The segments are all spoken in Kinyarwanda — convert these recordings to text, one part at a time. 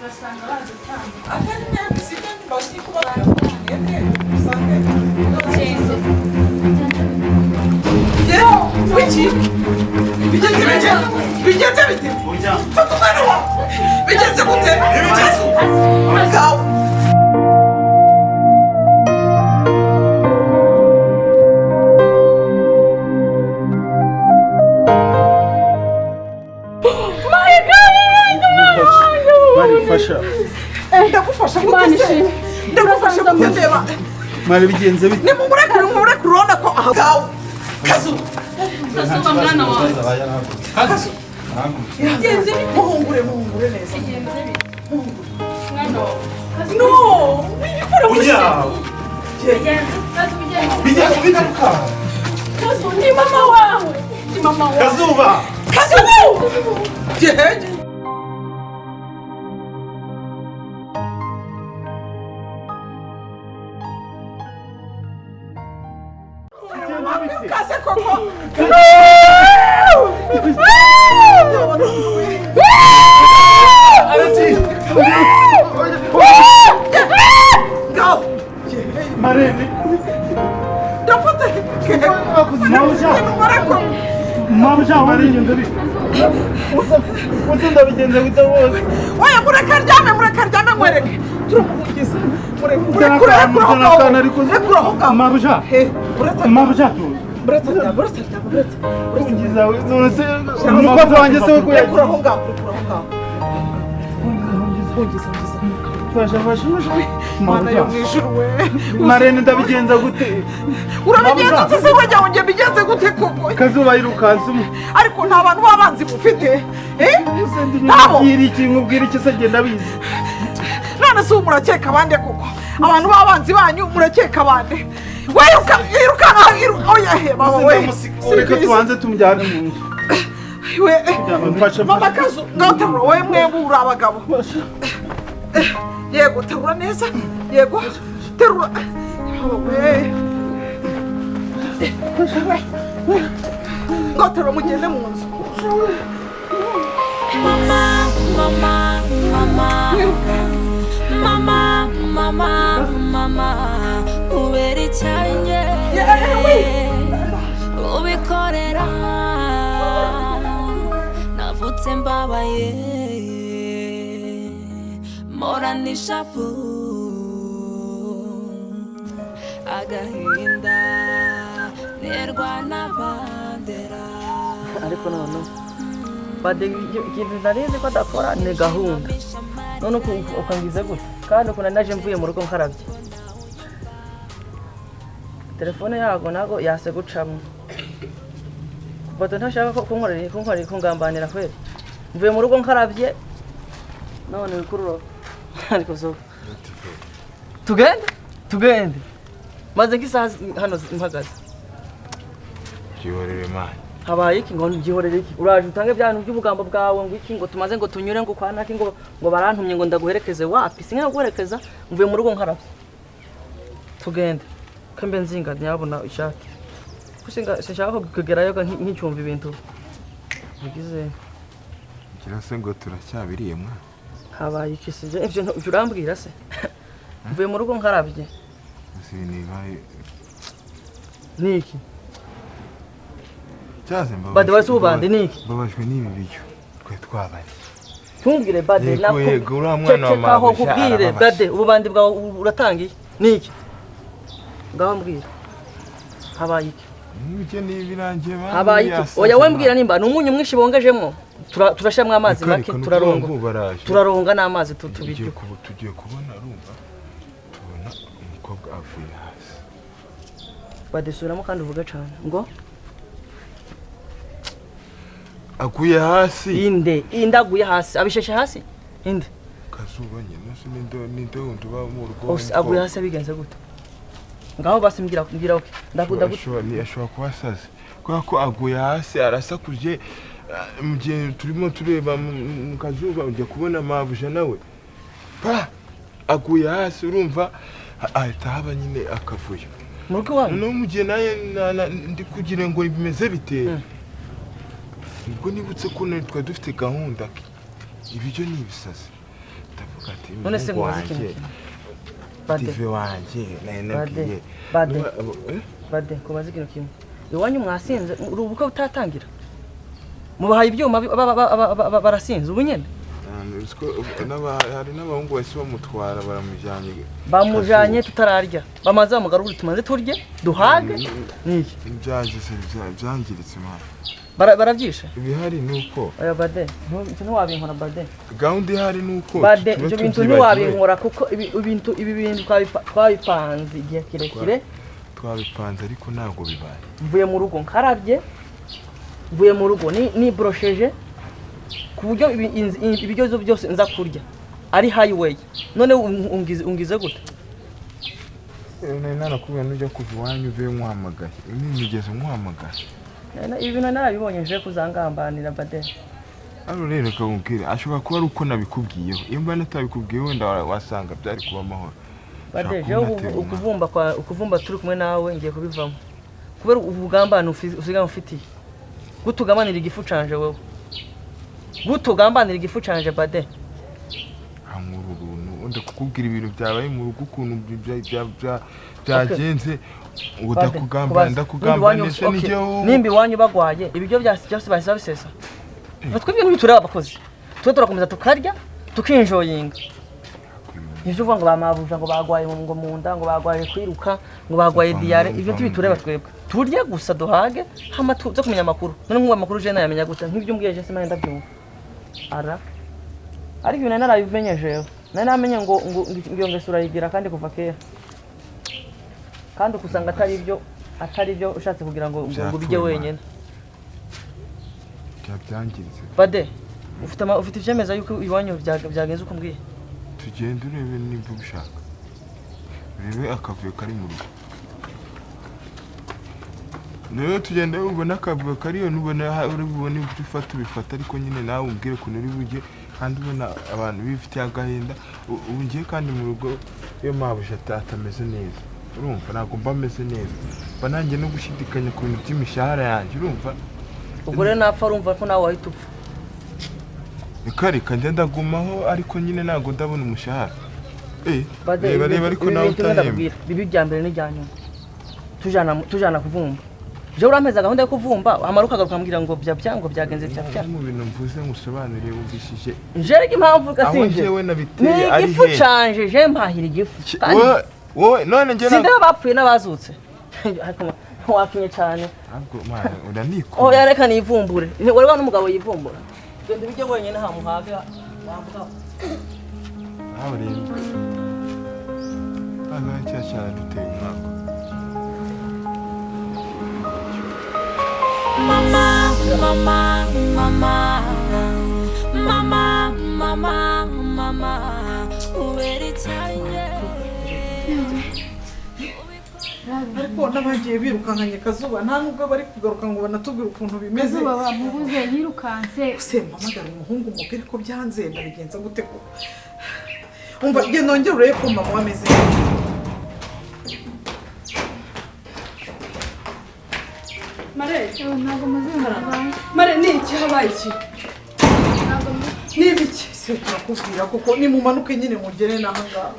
Basanga badutanze. Atari mwebwe, sibyo? Basi kubabwira ko mwebwe usange. Wiki bigenze bite? Bigenze bite? Fata umwana wawe. Bigenze gute? Bigenze ngaho. Barifasha. Ndagufasha gute se? Ndagufasha gute? Ndeba. Mari, bigenze bite? Nimumurekure, mumurekure. Urabona ko aha ngaho Kazu. Kazuba, mwana wawe. Kazu, bigenze bite? Muhungure, muhungure neza. Bigenze bite, mwana wawe? No, wibikora Oya. Bigenze Kazu, bigenze. Bigenze bite? Kazu, ni mama wawe, ni mama wawe. Kazuba. Kazu gehege. Kase koko. Ngaho. Marene. Ndafata. Mabuja. Nimumurekure. Mabuja, bigenze bite? Uze, ndabigenza gute bose? Oya, mureke aryame, mureke aryame, mwereke turamuhungiza. Mureke, murekure, rekura aho ngaho, rekura aho ngaho. Mabuja. He, uretse. Mabuja, tuzi. Uretse aryame, uretse aryame, uretse, uretse. Ungiza, none se umukobwa wanjye se we ko Rekura aho ngaho, rekura aho ngaho. Hungiza, hungiza. Fasha, fasha. Mana yo mu ijuru we! Marene, ndabigenza gute? Urabigenza ute se? Wajya ngo mbigenze gute koko? Kazuba yirukanse umu. Ariko nta bantu b'abanzi mufite? Eh, ntabo? Nkubwira iki? Nkubwira iki se? Genda bizi. None se ubu murakeka abande koko? Abantu b'abanzi banyu murakeka abande? We, yirukanka, yiruka! Oya, he baba we! Reka tubanze tumujyane mu nzu. We. Mfasha. Mama Kazu, ngaho terura wowe. Mwembi uri abagabo. Yego, terura neza. Yego, terura. Baba we, ngaho terura, mugende mu nzu. Mama, mama, mama, mama, mama, mama, ubera icyanjye, ubikorera navutse mbabaye, mpora n'ishavu, agahinda nerwa n'abandera. Ariko noneho bade, ikintu nari nzi ko adakora ni gahunda, none ukangize gutya. Kandi ukuntu naje mvuye mu rugo nkarabye, telefone yago nago yase gucamo. Bado ntashaka ko kunkorera, kungambanira kweli. Mvuye mu rugo nkarabye, none wikururo. Ariko so tugende, tugende, maze nk'isaha hano mpagaze. Byihorere, man. Habaye iki ngo ngihorere iki? Uraje utange bya bintu by'ubugambo bwawe ngo iki, ngo tumaze, ngo tunyure ngo kwa naki, ngo barantumye ngo ndaguherekeze. Wapi, singa guherekeza. Mvuye mu rugo nkarabye, tugende kambe nzinga nyabona ishati kusinga. Sinshaka kugerayo nkicyumva ibintu bigize. Ngira se ngo turacyabiriye, mwa. Habaye iki se? Ibyo urambwira se? Mvuye mu rugo nkarabye. Ese nibaye Ni iki? Cyaze mbabajwe. Bade wese ubande ni iki? Mbabajwe n'ibi biryo twe twabariye. Ntumbwire, bade. Yego, yego, uriya mwana wa Ceceka aho. mabuja Nkubwire. arababaje. Bade, ububandi bwawe uratangiye. Ni iki? Ngaho mbwira, habaye iki? Ibyo ni ibirangiye. Habaye iki? Oya, we mbwira nimba ni umunyu mwinshi bongejemo, turashyiramo amazi make, turaronga, turaronga n'amazi tubiryo. Tugiye kubona, urumva, tubona umukobwa avuye hasi. Badesubiramo kandi uvuge cyane ngo. Aguye hasi. Inde? Inde aguye hasi, abisheshe hasi? Inde? Kazuba nyine se, ninde wundi uba mu rugo? Ose aguye hasi abigenze gute? Ngaho basi mbwira, mbwira. Okay, ndakuda gute? Ashobora kuba asaze kubera ko aguye hasi arasakuje, mu gihe turimo tureba mu kazuba, ujya kubona mabuja nawe pa aguye hasi. Urumva ahita haba nyine akavuyo Mu rugo iwanyu? Noneho mu gihe nawe ndi kugira ngo bimeze bite, ubwo nibutse ko twari dufite gahunda. Ibiryo ni ibisazi, ndavuga ati None se umuhungu nkubaze ikintu wanjye, kimwe. Bade. Dive wanjye nari nabwiye. Bade. Eh? Bade, kubaza ikintu kimwe. Iwanyu mwasinze, uri ubukwe butatangira, mubahaye ibyuma barasinze ubu nyene. Ahantu uziko hari n'abahungu bahise bamutwara, baramujyanye. Bamujanye tutararya, bamaze bamugarure, tumaze turye duhage niki? Ibyagize byangiritse mwana. Barabyishe. Ibihari ni uko Oya Bade, ibyo ntiwabinkora Bade. Gahunda ihari ni uko Bade, tube ibyo bintu tubyibagiwe. ntiwabinkora kuko ibi bintu twabipanze igihe kirekire. Twabipanze ariko ntabwo bibaye. Mvuye mu rugo nkarabye, mvuye mu rugo ni niborosheje ku buryo ibiryo byose nza kurya ari highway, none ungize gute? Nari narakubwiye, nujya kuva iwanyu uve nkuhamagaye, nigeze nkuhamagara. Ibi bintu narabibonye nje kuzangambanira Bade. Hano rero reka nkubwire, ashobora kuba ari uko nabikubwiyeho. Iyo mba natabikubwiyeho wenda wasanga byari kuba amahoro. Bade, Ushobora jewe kuba natera umwana. Ukuvumba kwa ukuvumba turi kumwe nawe ngiye kubivamo kubera ubugambane usigaye umfitiye. Gute ugambanira igifu canje wewe? Gute ugambanira igifu canje Bade? Hankura uruntu, wenda kukubwira ibintu byabaye mu rugo ukuntu byagenze ngo Bade, ndakugambana. kubaza. Ndakugambana se? Okay. Nijye wowe Nimba iwanyu bagwaye, ibiryo byose bahise babisesa. Twe ibintu bitureba abakozi, twe turakomeza tukarya tukinjoyinga. Ivyo uvuga ngo bamabuja ngo bagwaye ngo mu nda, ngo bagwaye kwiruka, ngo bagwaye diyare, ivyo ntibitureba twebwe. Turye gusa duhage, hama tuze kumenya amakuru. None nk'ubu amakuru je nayamenya gute? Nk'ibyo umbwiye je simanye ndabyumva ara, ariko ibintu nari narabimenye jewe, nari namenye ngo iyo ngeso urayigira kandi kuva kera, kandi ukusanga atari byo ushatse kugira ngo ubijye Byapfuye, wenyine. Byangiritse. Bade, ufite ivyemeza yuko iwanyu byagenze uko umbwiye? Tugende urebe nimba ubishaka, urebe akavuyo kari mu rugo. Rero tugende ubona akavuyo kariyo, nubona uri bubone ibyo ufata ubifata, ariko nyine nawe umbwire ukuntu uri bujye kandi ubona abantu bifitiye agahinda. Ubu ngiye kandi mu rugo iyo mabuja atameze neza, urumva ntabwo mba meze neza, mba nanjye no gushidikanya ku bintu by'imishahara yanjye, urumva. Ubwo rero napfa, urumva ko nawe wahita upfa. Reka reka, njya ndagumaho ariko nyine ntabwo ndabona umushahara. Bade, Reba ibi reba ariko ibi nawe bintu utahemba. ndakubwira, bibi bya mbere n'ibya nyuma tujana kuvumba. Je urampeza gahunda yo kuvumba, amara ukagaruka ukambwira ngo bya bya ngo byagenze bya bya. Mu bintu mvuze ngusobanuriye wumvishije Njerega impamvu aho gasinje njyewe ni nabiteye ari igifu he? canje, je mpahira igifu kandi Wowe none njye sindeba bapfuye n'abazutse. Ariko wakinye cyane. Ntabwo mwana uranikura. Oya, reka nivumbure. Wari wa n'umugabo yivumbura, genda ubijye wenyine hamuhage wambuka. Nawe rero aha cya cyane duteye umwaka. Mama, mama, mama, mama, mama, mama, ubera icyanjye. Ariko n'abagiye birukankanye Kazuba, nta nubwo bari kugaruka ngo banatubwire ukuntu bimeze. Kazuba bamubuze, yirukanse. Se mpamagara umuhungu mubwire ko byanze, ndabigenza gute ko? Umva, genda wongere urebe ko mama we ameze neza. Mare. Yewe, ntabwo muzi ibintu bibaye. Mare, ni iki? Habaye iki? Ntabwo muzi. Ni ibiki? Se turakubwira koko, nimumanuke nyine mugere n'aha ngaha.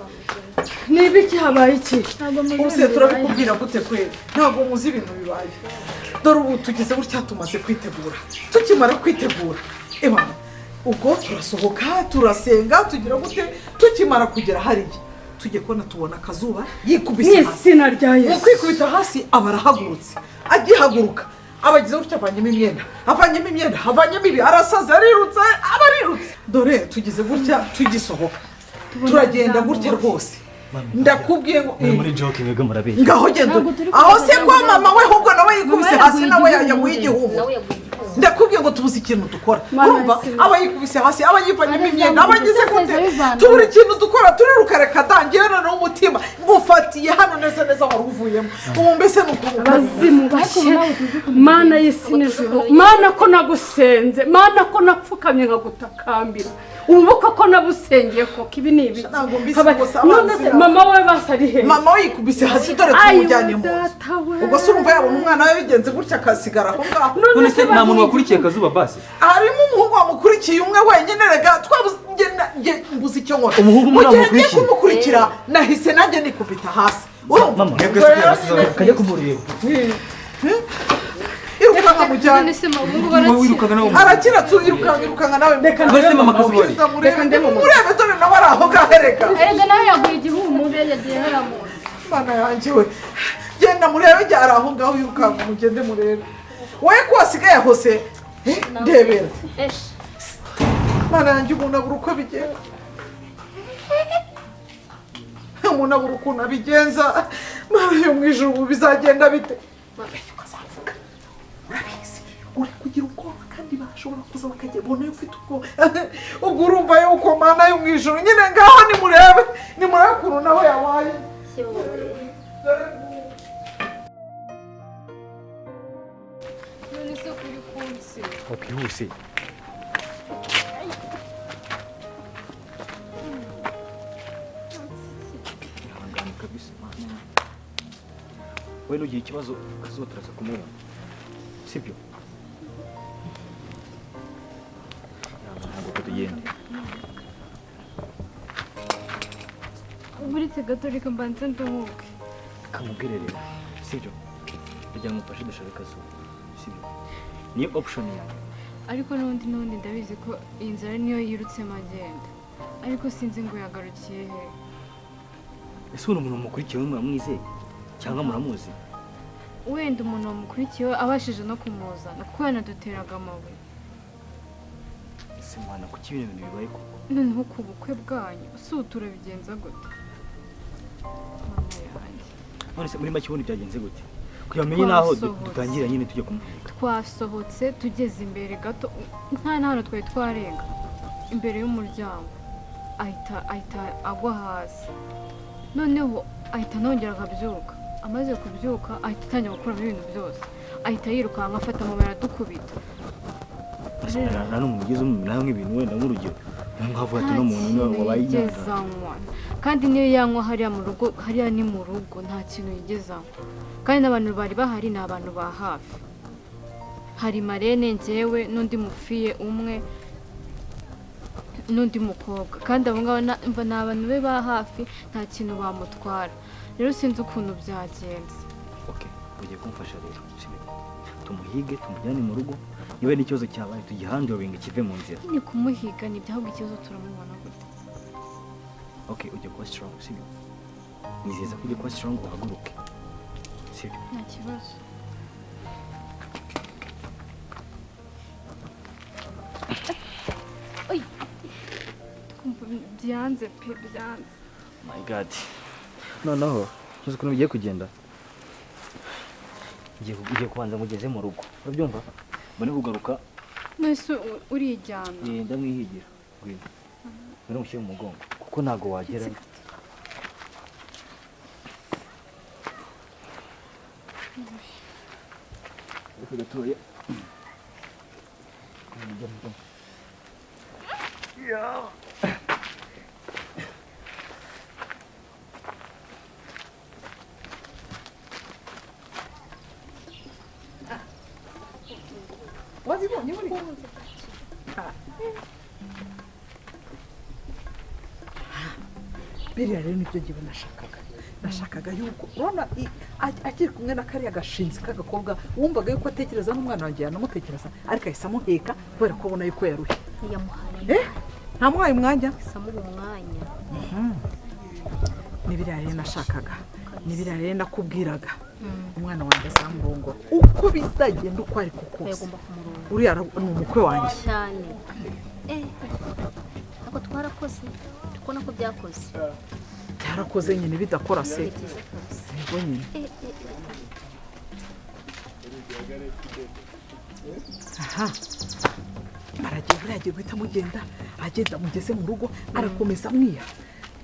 Ni ibiki? Habaye iki? Ntabwo muzi Ubu se ibintu bibaye. turabikubwira gute kweri? Ntabwo muzi ibintu bibaye. Dore ubu tugize gutya, tumaze kwitegura, tukimara kwitegura ebana ubwo turasohoka, turasenga, tugira gute, tukimara kugera hariya tujye kubona tubona Akazuba yikubise Mu hasi. izina rya Mu Yesu! kwikubita hasi aba arahagurutse. Agihaguruka abagize gutya avanyemo imyenda, avanyemo imyenda, avanyemo ibi, arasaze, arirutse, aba arirutse. Dore tugize gutya, tugisohoka turagenda gutya rwose, ndakubwiye ngo Muri muri joke mwebwe murabizi. Ngaho genda. Ntabwo turi Aho se kuvuga kwa ngo- mama we, ahubwo nawe yikubise Mama hasi, yaguye nawe igihumure. yaguye igihumure. Ndakubwiye ngo tubuze ikintu dukora. Mana Urumva y'isi. aba yikubise hasi, aba yivanyemo imyenda, aba agize gute, Abivana. tubura ikintu dukora, turiruka. Reka dangiye noneho umutima ngufatiye hano neza neza wari uvuyemo ubu, mbese ni ukuntu Abazimu Ariko bashye! ntabwo tuzi ukuntu Mana y'isi n'ijuru, Mana ko nagusenze, Mana ko napfukamye nkagutakambira. Ubu bukwe ko nabusengeye koko ibi ni ibiki? Ntabwo mbisi gusa None se mama we basari he? Mama we yikubise hasi, dore tumujyanye mu nzu. Ubwo se urumva yabona umwana we bigenze gutya akasigara aho ngaho? None se nta muntu wakurikiye Kazuba basi? Harimo umuhungu wamukurikiye umwe wenyine, rega twabuze mbuze icyo nkora. Umuhungu umwe Mu gihe ngiye wamukurikiye? kumukurikira nahise nanjye nikubita hasi. Urumva? Mama, kajya kumureba. Irukanka mujyane. None se mama ubu ngubu Wirukanka nawe. Arakira tu, irukanka, irukanka nawe. Reka None se mama Kazuba ari? Murebe, murebe dore nawe ari aho ngaho rega. Erega nawe yaguye igihumure, yagiye haramuza. Mana yanjye we, genda murebe, jya ari aho ngaho, yirukanka mugende murebe. Wowe ko wasigaye aho se? Ndebera. Mana yanjye, umuntu abura uko abigenza, umuntu abura ukuntu abigenza. Mana yo mu ijuru, ubu bizagenda bite? Ukazavuga urabizi, uri kugira ubwoba kandi bashobora kuza bakajya bona iyo ufite ubwoba. Ubwo urumva yuko Mana yo mu ijuru nyine, ngaho nimurebe, nimurebe ukuntu nawe yabaye. None se kuri kunsi Wakwihuse. Ihangane kabisa. We nugira ikibazo Kazuba turaza kumubona. Sibyo? Ihangane, ntabwo tugende. Buretse gato reka mbanze nduhuke. Kamubwire rero. Sibyo? Kugira ngo mufashe dushake Kazuba. Sibyo? Niyo option yanjye. Ariko n'ubundi ndabizi ko iyi nzara niyo yirutsemo agenda, ariko sinzi ngo yagarukiye he. Ese ubu umuntu mukurikiye we muramwizeye cyangwa muramuzi? Wenda umuntu wamukurikiye we abashije no kumuzana kuko yanaduteraga amabuye. Ese mwana, kuki bino bintu bibaye koko? Noneho ku bukwe bwanyu si ubu turabigenza gute? Mama yanjye. None se muri make ubundi byagenze gute? Kugira ngo umenye n'aho Twasohotse. dutangira nyine tujya kumuhiga. Twasohotse tugeze imbere gato, nta n'ahantu twari twarenga imbere y'umuryango, ahita agwa hasi. Noneho ahita anongera akabyuka. Amaze kubyuka ahita atangira gukuramo ibintu byose, ahita yirukanka afata amabuye aradukubita. Ese nta n'umuntu ugeze umumena nk'ibintu wenda nk'urugero nkavuga ati Nta uno muntu niwe kintu wabaye yigeze inyanga. anywa, kandi niyo yanywa hariya mu rugo, hariya ni mu rugo, nta kintu yigeze anywa. Kandi n'abantu bari bahari ni abantu ba hafi, hari Marene, njyewe n'undi mufiye umwe n'undi mukobwa, kandi abo ngabo mva ni abantu be ba hafi, nta kintu bamutwara. Rero sinzi ukuntu byagenze. Okay, ugiye kumfasha rero. Sibyo? Tumuhige tumujyane mu rugo, niba ari n'ikibazo cyabaye tugihandoringe kive mu nzira. Ni kumuhiga ni ahubwo ikibazo turamubona gute? Okay, ugiye kuba strong, sibyo? Nizeza ko ugiye kuba strong uhaguruke. Sibyo? Nta kibazo. Oy! Twumva byanze pe, byanze. My God. Noneho tuzi ukuntu bigiye kugenda. Ngiye kubanza ngugeze mu rugo. Urabyumva? Mbone kugaruka. None se urijyana? Ndamwihigira. Ngwino. Ngwino mushyire mu mugongo kuko ntago wagera. Ariko gatoya. Wazibonye muri biriya rero nibyo ngewe nashakaga yuko urabona akiri kumwe na kariya gashinzi k'agakobwa, wumvaga yuko atekereza n'umwana wanjye yanamutekereza, ariko ahise amuheka kubera ko abona yuko yarushye. Yamuhaye Ntamuhaye umwanya. Amuha umwanya. Ni biriya rero nashakaga, ni biriya rero nakubwiraga. Umwana wanjye azamurongora uko bizagenda uko ariko kose. Agomba kumurongora. Uriya ni umukwe wanjye. Cyane. Ariko twarakoze, tukubona ko byakoze. Byarakoze nyine, bidakora se? Ni byiza kabisa. Yego nyine. Aha aragiye, buriya agiye guhita amugenda, agenda amugeze mu rugo, arakomeza amwiha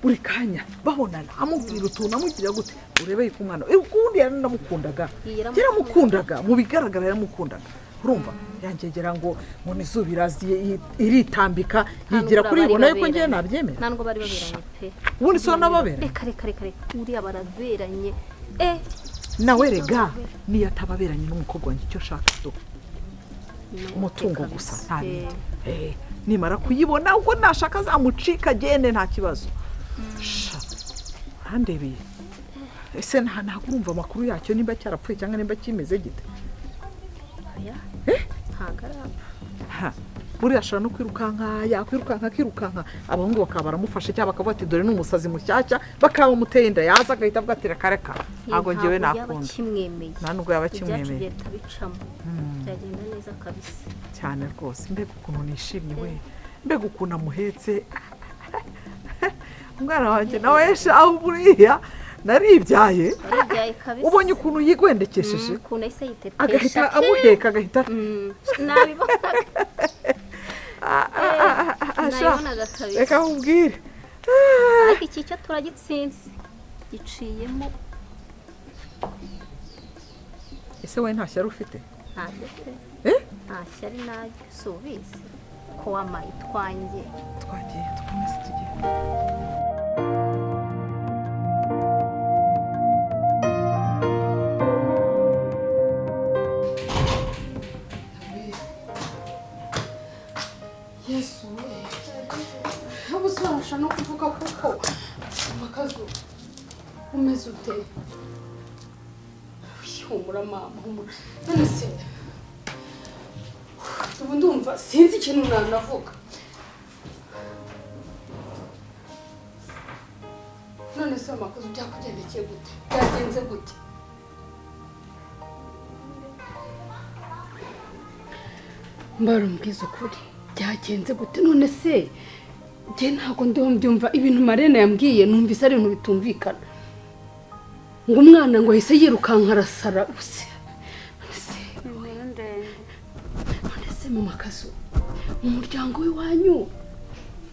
buri kanya babonana, amubwira utuntu, amugira gute, urebe yuko umwana ubundi yaranamukundaga, yaramukundaga mu bigaragara yaramukundaga. Urumva yangegera ngo ngo izuba iraziye iritambika yigira kuri ibona yuko ngiye nabyemera. Ntabwo bari baberanye pe. Ubundi so nababeranye. Reka reka reka reka uriya baraberanye. Nawe rega niyo atababeranye n'umukobwa wanjye icyo ashaka do. Umutungo gusa nta bindi. Nimara kuyibona ubwo nashaka azamucika agende nta kibazo. Urandebeye. Ese ntabwo urumva amakuru yacyo nimba cyarapfuye cyangwa nimba kimeze gite? Ntabwo arapfa. Buriya ashobora no kwirukanka, yakwirukanka akirukanka, abahungu bakaba baramufashe cyangwa bakavuga ati dore ni umusazi mushyashya, bakaba bamuteye inda, yaza agahita avuga ati reka reka ntabwo njyewe nakunda. Nta nubwo yaba akimwemeye. Byagenda neza kabisa. Cyane rwose, mbega ukuntu nishimye we, mbega ukuntu amuhetse. Umwana wanjye nawe aho buriya naribyaye, ubonye ukuntu yigwendekesheje, agahita amuheka agahita reka nkubwire. Ariko iki cyo turagitsinze giciyemo. Ese wowe nta shyari ufite? Nta shyari naryo, si ubizi ko wamaye twanjye. Twagiye dukomeze tugende. Yesu we, ubasha no kuvuga kuko amakazu umeze ute? Humura mama, humura. None se ubu ndumva sinzi ikintu nanavuga. None se amakazu byakugendekeye gute? Byagenze gute? Mbarumbwiza ukuri byagenze gute? None se njye ntabwo ndiho mbyumva ibintu Marene yambwiye, numvise ari ibintu bitumvikana. Ngo umwana ngo ahise yirukanka arasara use. None se mu makazu mu muryango w'iwanyu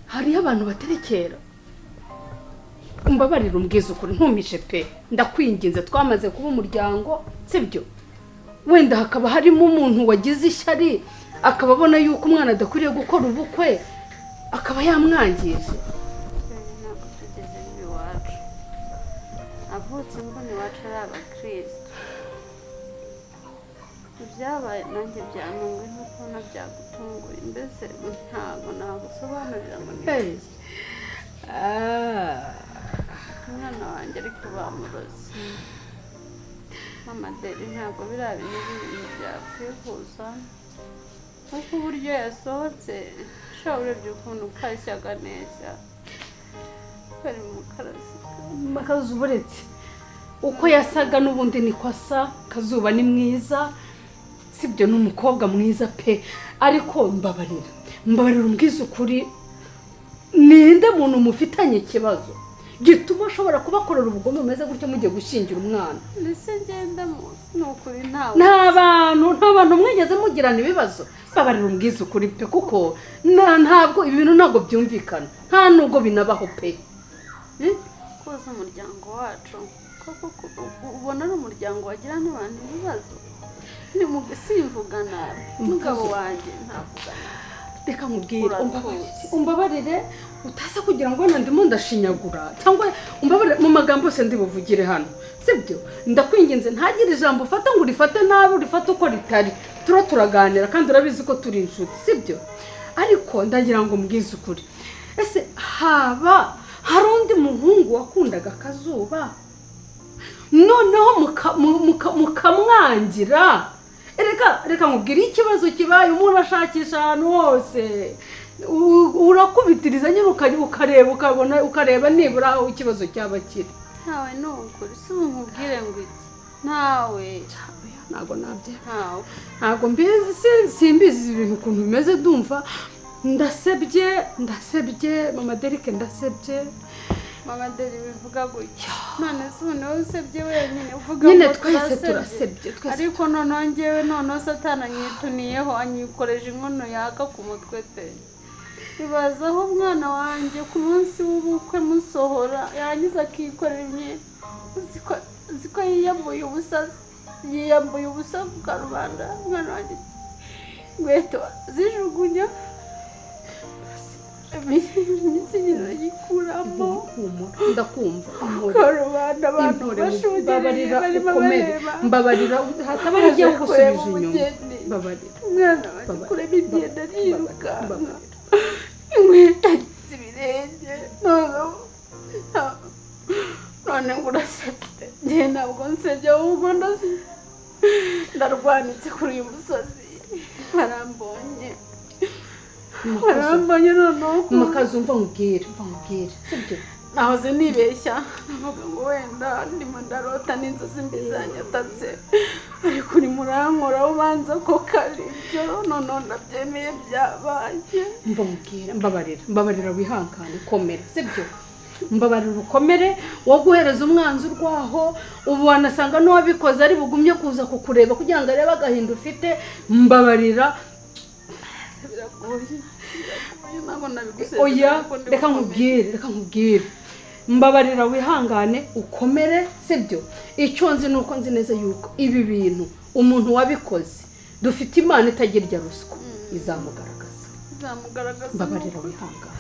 hariyo abantu baterekera? Umbabarira umbwize ukuri ntumishe pe, ndakwinginze, twamaze kuba umuryango sibyo? Wenda hakaba harimo umuntu wagize ishyari akaba abona yuko umwana adakwiriye gukora ubukwe akaba yamwangije. Ntabwo tugeze iwacu, avutse mbona iwacu ari abakristo. Ibyabaye nanjye byantunguye nko kubona byagutunguye, mbese ntabwo nagusobanurira ngo ni iki. Umwana wanjye ariko bamuroze. Mama Deri ntabwo biriya bintu ibintu byakwihuza, kuko uburyo yasohotse ushobora urebye ukuntu kashyaga neza kari mu karasika. Makazuba uretse uko yasaga n'ubundi niko asa, Kazuba ni mwiza sibyo, ni umukobwa mwiza pe, ariko mbabarira mbabarira umbwize ukuri, ninde muntu mufitanye ikibazo gituma ashobora kubakorera ubugome bumeze gutyo mugiye gushyingira umwana? Ndetse ngenda ni ukuri ntawe, nta bantu mwigeze mugirana ibibazo. Babarira umbwize ukuri pe, kuko ntabwo ibintu ntabwo byumvikana, nta nubwo binabaho pe. Koza umuryango wacu koko ubona ari umuryango wagira n'abantu ibibazo. Simvuga nabi umugabo wanjye ntavuga nabi. Reka nkubwire, umbabarire utaza kugira ngo ndimo ndashinyagura cyangwa umbabarire mu magambo yose ndi buvugire hano sibyo? Ndakwinginze ntagire ijambo ufata ngo urifate nabi, urifate uko ritari. Turaganira kandi urabizi ko turi inshuti sibyo? Ariko ndagira ngo mbwize ukuri, ese haba hari undi muhungu wakundaga Kazuba noneho mukamwangira? Reka nkubwire ikibazo kibaye, umuntu ashakisha ahantu hose, urakubitiriza nyine ukareba ukabona ukareba nibura aho ikibazo cyaba kiri. Ntawe ni ukuri, si nkubwire ngo iki ntawe, ntabwo nabyemera, ntabwo mbizi, simbizi ibintu ukuntu bimeze, ndumva ndasebye ndasebye mama Derike ndasebye. Mama Deri bivuga gutya none se ubu niwe usebye wenyine uvuga nyine twese turasebye twese, ariko noneho njyewe noneho Satani anyituniyeho anyikoreje inkono yaka ku mutwe pe. Ibaza aho umwana wanjye ku munsi w'ubukwe musohora yarangiza akikorera imyenda, uzi ko yiyambuye ubusa, yiyambuye ubusa bwa rubanda. Umwana wanjye Inkweto zijugunya, imikenyero yikuramo. Ndakumva. Karubanda abantu bashungereye barimo bareba. Mbabarira, hataba ugiye gusubije inyuma. Mbabarira. Umwana wanjye kureba imyenda arirukanka. Inkweto z'ibirenge. None ngo urasebye. Njye ntabwo nsebye, ahubwo ndarwanitse kuri uyu musozi. Barambonye. Barambonye noneho. Makazi umva nkubwire, sibyo? Nahoze nibeshya navuga ngo wenda ndimo ndarota n'inzozi mbi zanyatatse, ariko uri murankora ubanza ko kari ibyo, noneho ndabyemeye byabaye. Umva nkubwire, mbabarira, wihangane, komera, sibyo? Mbabarira ukomere, wo guhereza umwanzi urwaho, ubu wanasanga n'uwabikoze ari bugumye kuza kukureba kugira ngo arebe agahinda ufite. Mbabarira. Oya, reka nkubwire, mbabarira wihangane, ukomere, sibyo? Icyo nzi nuko nzi neza yuko ibi bintu umuntu wabikoze dufite Imana itagirya ruswa, izamugaragaza. Mbabarira wihangane.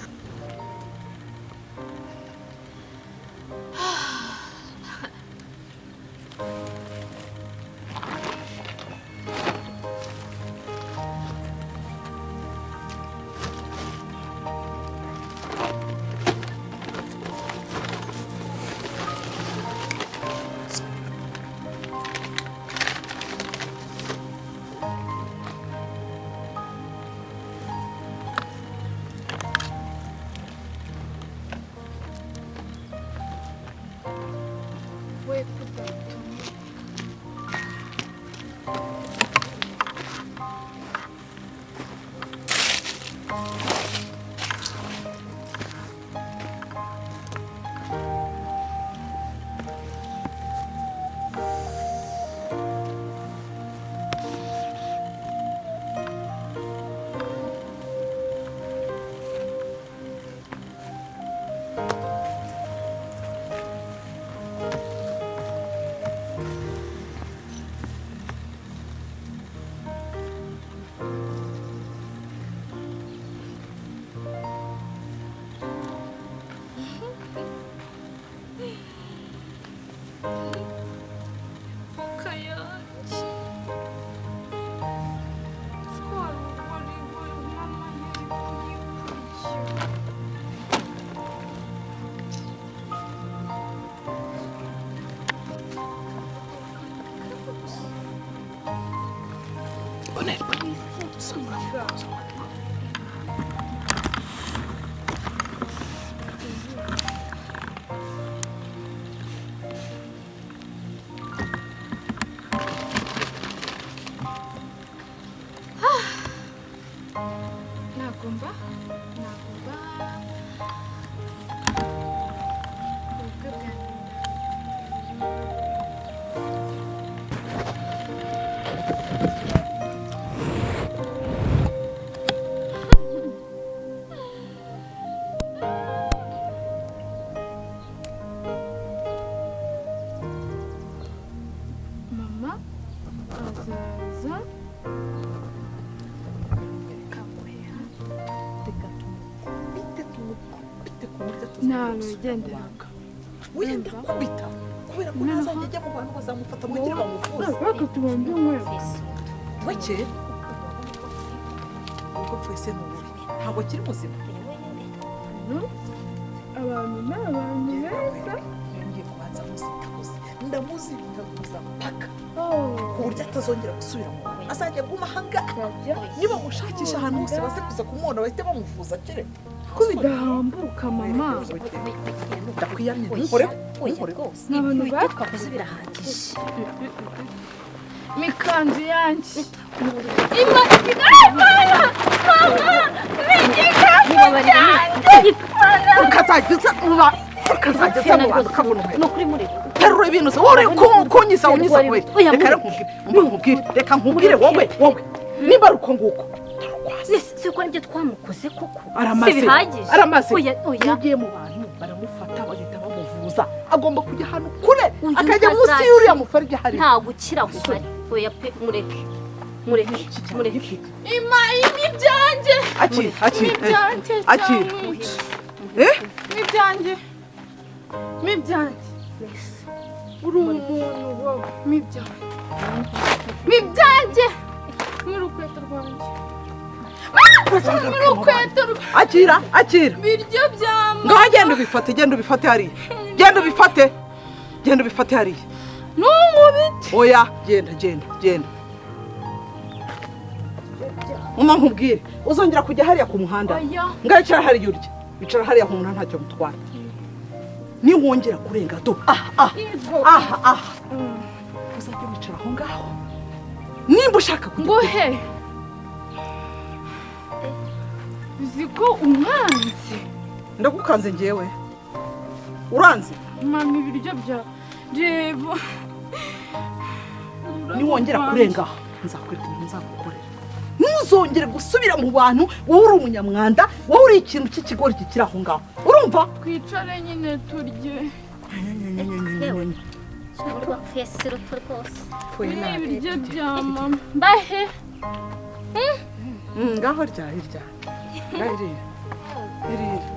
Wenda kubita kubera ko ntazajya ajya mu bantu bazamufata mugire bamuvuze. Weke ubwo pfese n'ubu ntabwo akiri muzima. Abantu ni abantu beza. Ngiye kubanza muzitakoze ndamuzitaguza mpaka ku buryo atazongera gusubira mu bantu, azajya aguma ahangaha. Niba mushakisha ahantu hose baze kuza kumubona bahite bamuvuza akire. Ko bidahambuka mama. Ndakwiyamye ntuhoreho n'abantu twakoze birahagije. Mikanzu yanjye ukazajya mu bantu ukabona umuheto. Terura ibintu se wowe kunyisa unyisa we. Reka nkubwire, reka nkubwire wowe nimba ari uko nguko. Si uko nibyo twamukoze koko. Aramaze. Aramaze. Ugiye mu bantu baramufata bagahita bamuvuza. Agomba kujya ahantu kure akajya munsi y'uriya mufarige hari. Nta gukira guhari. Oya pe mureke. Mureke mureke. Ima ibyanjye. Akira akira Ibyanjye. Akira. Eh? Ibyanjye. Ibyanjye. Uri umuntu wowe. Ibyanjye. Ibyanjye. Muri urukweto rwanjye. Muri urukweto rwanjye. Akira akira. Ibiryo bya mama. Ngaho genda ubifate hariya. Genda ubifate. Genda ubifate hariya. Ntunkubite. Oya genda genda genda. Mama nkubwire uzongera kujya hariya ku muhanda. Ngaho icara hariya urya. Icara hariya ku muhanda ntacyo mutwara. Niwongera kurenga do aha aha aha aha. Uzajya wicara aho ngaho. Nimba ushaka kujya. Nguhe. Uzi ko umwanzi. Ndagukanze njyewe. Uranze? Mama ibiryo bya reba. Niwongera kurenga nzakwereka ibintu nzagukorera. Ntuzongere gusubira mu bantu, wowe uri umunyamwanda, wowe uri ikintu cy'ikigori kikiri aho ngaho. Urumva? Twicare nyine turye. Fesi ruto rwose. Ibiryo bya mama. Mbahe. Ngaho rya irya. Ngaho irira. Irira.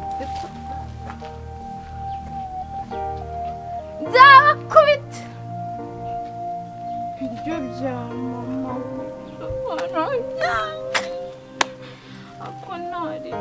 Nzabakubita. Ibiryo bya mama. Ako nari.